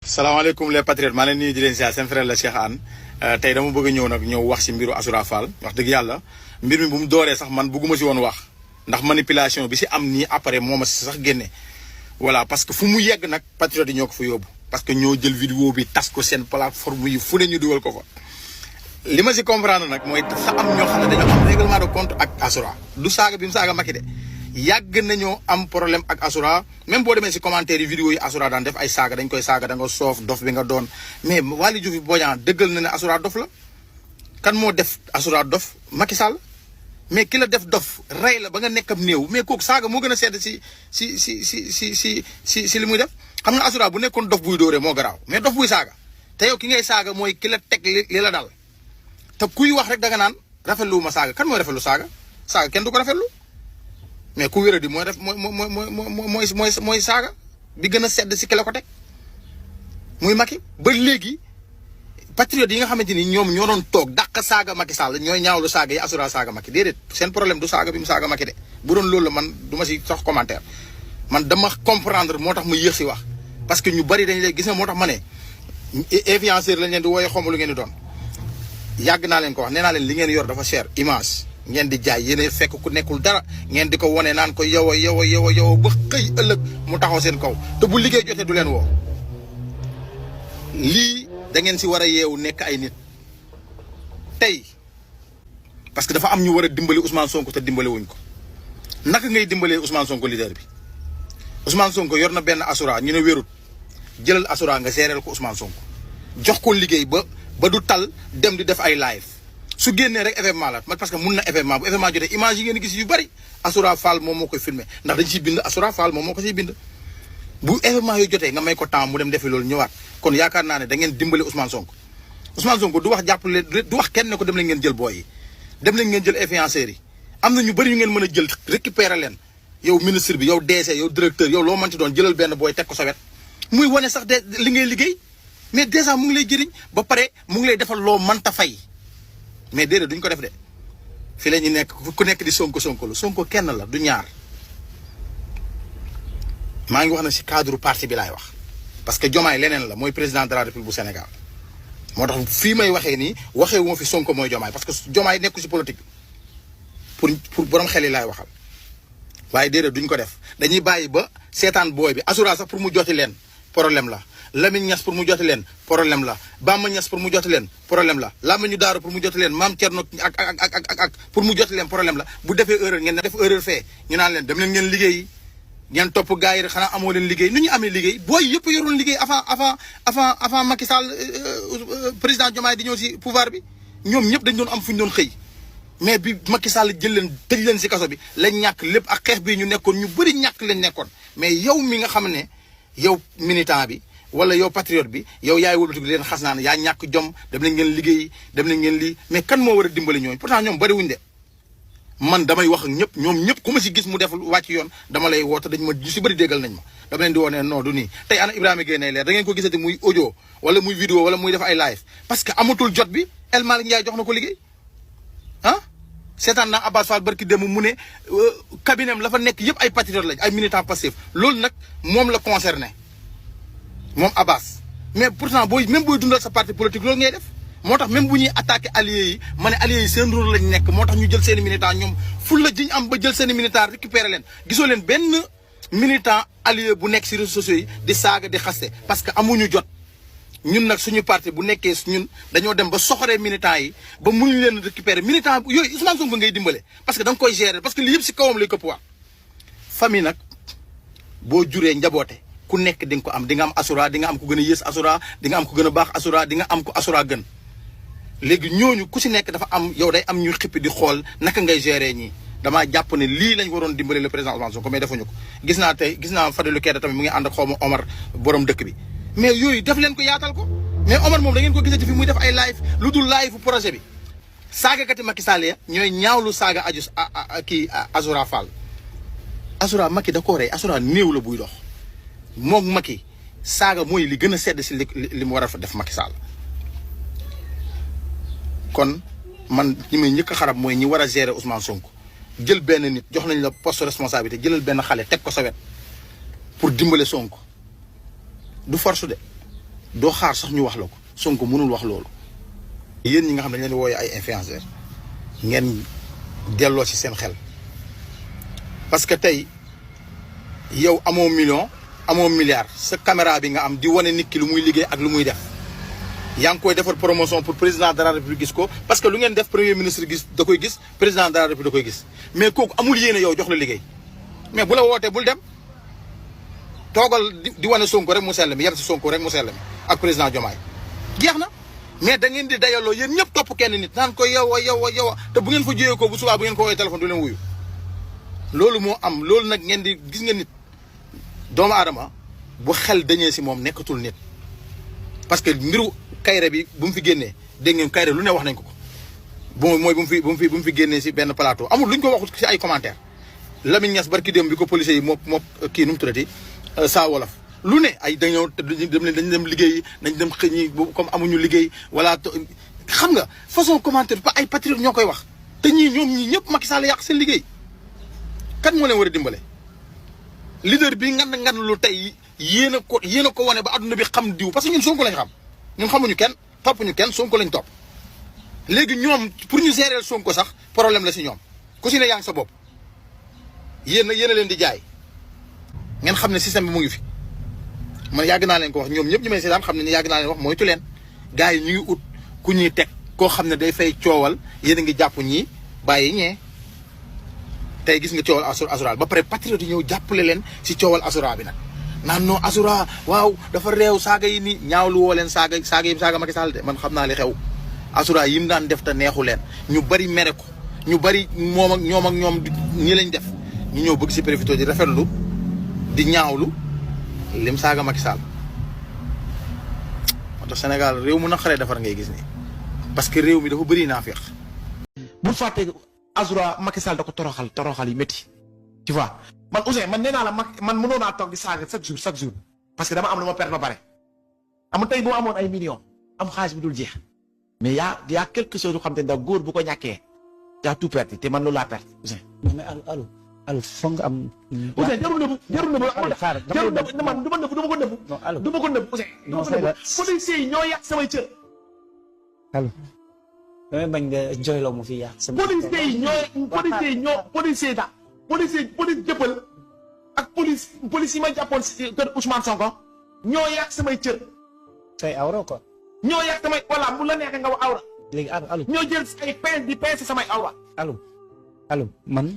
salaamaaleykum les patriotes maa leen nuyu di leen ziar seen frère la Cheikh Anne tey dama bëgg a ñëw nag ñëw wax ci mbiru Azoura Fall wax dëgg yàlla mbir mi bu mu dooree sax man bëgguma ci woon wax ndax manipulation bi ci am nii après moo ma ci sax génne. voilà parce que fu mu yegg nag patriotes yi ñoo ko fa yóbbu parce que ñoo jël vidéo bi tas ko seen plateforme yi fu ne ñu dugal ko fa. li ma ci comprendre nag mooy dafa am ñoo xam ne dañoo am règlement de compte ak Azoura du saaga bi mu saaga Macky de. yàgg nañoo am problème ak Azoura même boo demee ci commentaire yi vidéo yi Azoura daan def ay saaga dañ koy saaga da nga soof dof bi nga doon mais Waly Diouf Bodian dëggal na ne Azoura dof la. kan moo def Azoura dof Macky Sall mais ki la def dof rey la ba nga nekkam néew mais kooku saaga moo gën a sedd si li muy def xam nga Azoura bu nekkoon dof buy dóoree moo garaaw mais dof buy saaga te yow ki ngay saaga mooy ki la teg li la dal te kuy wax rek da nga naan rafetlu ma saaga kan mooy rafetlu saaga kenn du ko rafetlu. mais ku wéra di mooy def mooy saaga bi gën a sedd si ki la ko teg muy Macky ba léegi patriotes yi nga xamante ni ñoom ñoo doon toog dàq saaga Macky Sall ñooy ñaawlu saaga yi Azoura saaga Macky déedéet seen problème du saaga bi mu saaga Macky de bu doon loolu la man du ma si sax commentaire man dama comprendre moo tax mu yéex si wax parce que ñu bari dañ lay gis nga moo tax ma ne influenceur lañ leen di wooye xawma lu ngeen di doon yàgg naa leen ko wax nee naa leen li ngeen yor dafa cher image ngeen di jaay yéen fekk ku nekkul dara ngeen di ko wone naan ko yow ba xëy ëllëg mu taxaw seen kaw te bu liggéey jotee du leen woo lii da ngeen si war a yeewu nekk ay nit tey parce que dafa am ñu war a dimbali Ousmane Sonko te dimbali wuñ ko naka ngay dimbalee Ousmane Sonko leader bi Ousmane Sonko yor na benn Azoura ñu ne wérut jëlal Azoura nga gérer ko Ousmane Sonko jox ko liggéey ba du tal dem di def ay live. su génnee rek événement la parce que mun na événement bu événement jotee image yi ngeen gis yu bari Azoura Fall moom moo koy filmé ndax dañ siy bind Azoura Fall moom moo ko siy bind bu événement yooyu jotee nga may ko temps mu dem defi loolu ñëwaat kon yaakaar naa ne da ngeen dimbali Ousmane Sonko du wax jàppale du wax kenn ne ko dem leen ngeen jël booy yi dem leen ngeen jël influenceurs yi am na ñu bari yu ngeen mën a jël récupérer leen yow ministre bi yow DC yow directeur yow loo mënti doon jëlal benn booy teg ko sa wet muy wane sax de li ngay liggéey mais déjà mu ngi lay jëriñ ba pare mu ngi lay defal loo mënta fay mais déedéet duñ ko def de fi la ñu nekk ku nekk di Sonko kenn la du ñaar maa ngi wax na ci cadre parti bi laay wax parce que Diomaye leneen la mooy président de la République bu Sénégal moo tax fii may waxee nii waxee wu ma fi Sonko mooy Diomaye parce que Diomaye nekku ci politique bi pour borom xel yi laay waxal waaye déedéet duñ ko def dañuy bàyyi ba seetaan booy bi Azoura sax pour mu joti leen problème la. Lamine Niass pour mu joti leen problème la Bamba Niass pour mu joti leen problème la Lamine Daaro pour mu joti leen Mame Thierno ak pour mu joti leen problème la bu defee erreur ngeen def erreur fee ñu naan leen dem leen ngeen liggéey ngeen topp gars yi rek xanaa amoo leen liggéey nu ñu amee liggéey booy yëpp yoroon liggéey avant Macky Sall président Diomaye di ñëw si pouvoir bi ñoom ñëpp dañ doon am fu ñu doon xëy mais bi Macky Sall jël leen tëj leen si kaso bi lañ ñàkk lépp ak xeex bii ñu nekkoon ñu bëri ñàkk lañ nekkoon mais yow mi nga xam ne yow militant bi wala yow patriote bi yow yaay wëlbati bi leen xas naa ne yaa ñàkk jom dem nañ ngeen liggéey dem nañ ngeen lii mais kan moo war a dimbali ñooñu pourtant ñoom bari wuñ de man damay wax ak ñëpp ñoom ñëpp ku ma si gis mu def wàcc yoon dama lay woote dañ ma ñu si bëri déggal nañ ma dama leen di woo ne non du nii tey ana Ibrahima Gueye nay leer da ngeen ko gisati muy audio wala muy vidéo wala muy def ay live parce que amatul jot bi El Malick Ndiaye jox na ko liggéey ah seetaan naa Abbas Fall barki dem mu ne cabinet la fa nekk yëpp ay patriote lañ ay militant passif loolu nag moom la concerné moom Abbas mais pourtant booy même booy dundal sa parti politique loolu ngay def moo tax même bu ñuy attaqué alliés yi ma ne alliés yi seen rôle lañ nekk moo tax ñu jël seen i militant ñoom ful la jiñ am ba jël seen i militant récupéré leen gisoo leen benn militant allié bu nekk si réseaux sociaux yi di saaga di xaste parce que amuñu jot ñun nag suñu parti bu nekkee ñun dañoo dem ba soxoree militants yi ba mënuñu leen récupérer militant yooyu Ousmane Sonko ngay dimbale parce que da nga koy gérer parce que li yëpp si kawam lay këpp waat famille nag boo juree njaboote ku nekk di nga ko am di nga am Azoura di nga am ku gën a yées Azoura di nga am ku gën a baax Azoura di nga am ku Azoura gën léegi ñooñu ku si nekk dafa am yow day am ñu xippi di xool naka ngay gérer ñii damaa jàpp ne lii lañ waroon dimbale le président Ousmane Sonko mais defuñu ko gis naa Fadilou Keita tamit mu ngi ànd ak xaw ma Omar borom dëkk bi mais yooyu def leen ko yaatal ko mais Omar moom da ngeen ko gisati fi muy def ay live lu dul live projet bi saagakati Macky Sall ya ñooy ñaawlu saaga kii Azoura Fall Azoura Macky da koo rey Azoura néew la buy dox moom Macky saaga mooy li gën a sedd si li mu war a def Macky Sall kon man ñi may njëkk a xarab mooy ñi war a gérer Ousmane Sonko jël benn nit jox nañ la poste responsabilité jëlal benn xale teg ko sa wet pour dimbale Sonko du force de doo xaar sax ñu wax la ko Sonko mënul wax loolu. yéen ñi nga xam ne dañ leen di wooyee ay influenceurs ngeen delloo ci seen xel parce que tey yow amoo million amoo milliard sa caméra bi nga am di wane nit ki lu muy liggéey ak lu muy def yaa ngi koy defar promotion pour président de la république gis ko parce que lu ngeen def premier ministre gis da koy gis président de la république da koy gis mais kooku amul yéene yow jox la liggéey mais bu la wootee bul dem toogal di wane Sonko rek mu sell mi yem si Sonko rek mu sell mi ak président Diomaye jeex na. mais da ngeen di dayaloo yéen ñëpp topp kenn nit naan ko yow te bu ngeen fa jógee ko bu subaa bu ngeen ko woowee téléphone du leen wuyu loolu moo am loolu nag ngeen di gis nga nit doomu aadama bu xel dañee si moom nekkatul nit. parce que mbiru Kayre bi bu mu fi génnee dégg ngeen Kayre lu ne wax nañ ko ko bon mooy bu mu fi génnee si benn plateau amul luñ ko waxut si ay commentaire Lamine Niass barki démb bi ko policiers yi moo kii nu mu tuddati saa wolof. lu ne ay dañoo dañ dem liggéey nañ dem xëy ñi comme amuñu liggéey wala xam nga façon commentaire ba ay patriotes ñoo koy wax te ñoom ñii ñëpp Macky Sall yàq seen liggéey kan moo leen war a dimbale. leader bi ngan lu tey yéen a ko wane ba adduna bi xam diw parce que ñun Sonko lañ xam ñun xamuñu kenn toppuñu kenn Sonko lañ topp. léegi ñoom pour ñu gérer Sonko sax problème la si ñoom ku si ne yaa ngi sa bopp yéen a leen di jaay ngeen xam ne système bi mu ngi fi. man yàgg naa leen ko wax ñoom ñëpp ñu may seetaan xam ne ni yàgg naa leen wax moytu leen gars yi ñu ngi ut ku ñuy teg koo xam ne day fay coowal yéen a ngi jàpp ñii bàyyi ñee tey gis nga coowal Azura ba pare patriote yi ñëw jàppale leen si coowal Azura bi nag naan non Azura waaw dafa réew saaga yi ni ñaawlu woo leen saaga Macky Sall de man xam naa li xew Azura yi mu daan def te neexu leen ñu bari mere ko ñu bari moom ak ñoom ñi lañ def ñu ñëw bëgg si profité di rafetlu di ñaawlu lim saaga Macky Sall moo tax Sénégal réew mu naqaree defar ngay gis ni parce que réew mi dafa bëri naafeq. bu fàtte Azura Macky Sall da ko toroxal yi métti tu vois man Ousseyn man nee naa la man mënoon naa toog di saaga chaque jour parce que dama am lu ma perte ba pare am tey bu ma amoon ay millions am xaalis bi dul jeex mais y a quelque chose yoo xam te ne da góor bu ko ñàkkee yaa tout perte te man loolu laa perte Ousseyn. mais allo foog nga am. Ousseyn jarul nëbb man du ma ko nëbb. non allo du ma ko nëbb Ousseyn. non c'est vrai policiers yi ñoo yàq samay cër. allo. damay bañ nga jooyloo mu fi yàq sama. police jëppal ak police yi ma jàppoon si kër Ousmane Sonko ñoo yàq samay cër. say awra quoi. ñoo yàq samay voilà bu la neexee nga wax awra. léegi allo. ñoo jël ay pince di pince samay awra. allo man.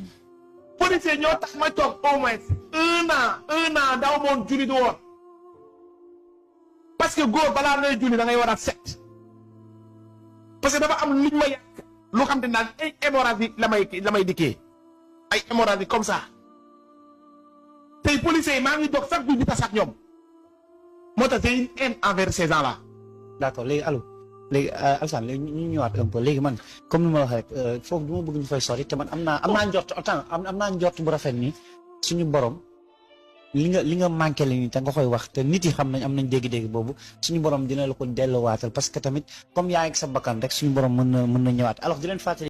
policier ñoo tax ma toog au moins un an daaw moon julli du woon parce que góor balaa ngay julli da ngay war a set parce que dafa am luñ ma yàq lu xam te naan ay hémorragie la may dikkee ay hémorragie comme ça tey policiers yi maa ngi doog chaque jour di tas ak ñoom moo tax c'est une haine envers ces gens là. d'accord léegi allo léegi Alassane léegi ñu ñëwaat un peu léegi man comme ni ma la waxee rek foofu du ma bëgg ñu fay sori te man am naa njort am naa njort bu rafet ni suñu borom li nga manqué la ni te nga koy wax te nit yi xam nañ am nañ dégg-dégg boobu suñu borom dina la ko delloowatal parce que tamit comme yaa ngi sa bakkan rek suñu borom mën na ñëwaat alors di leen fàttali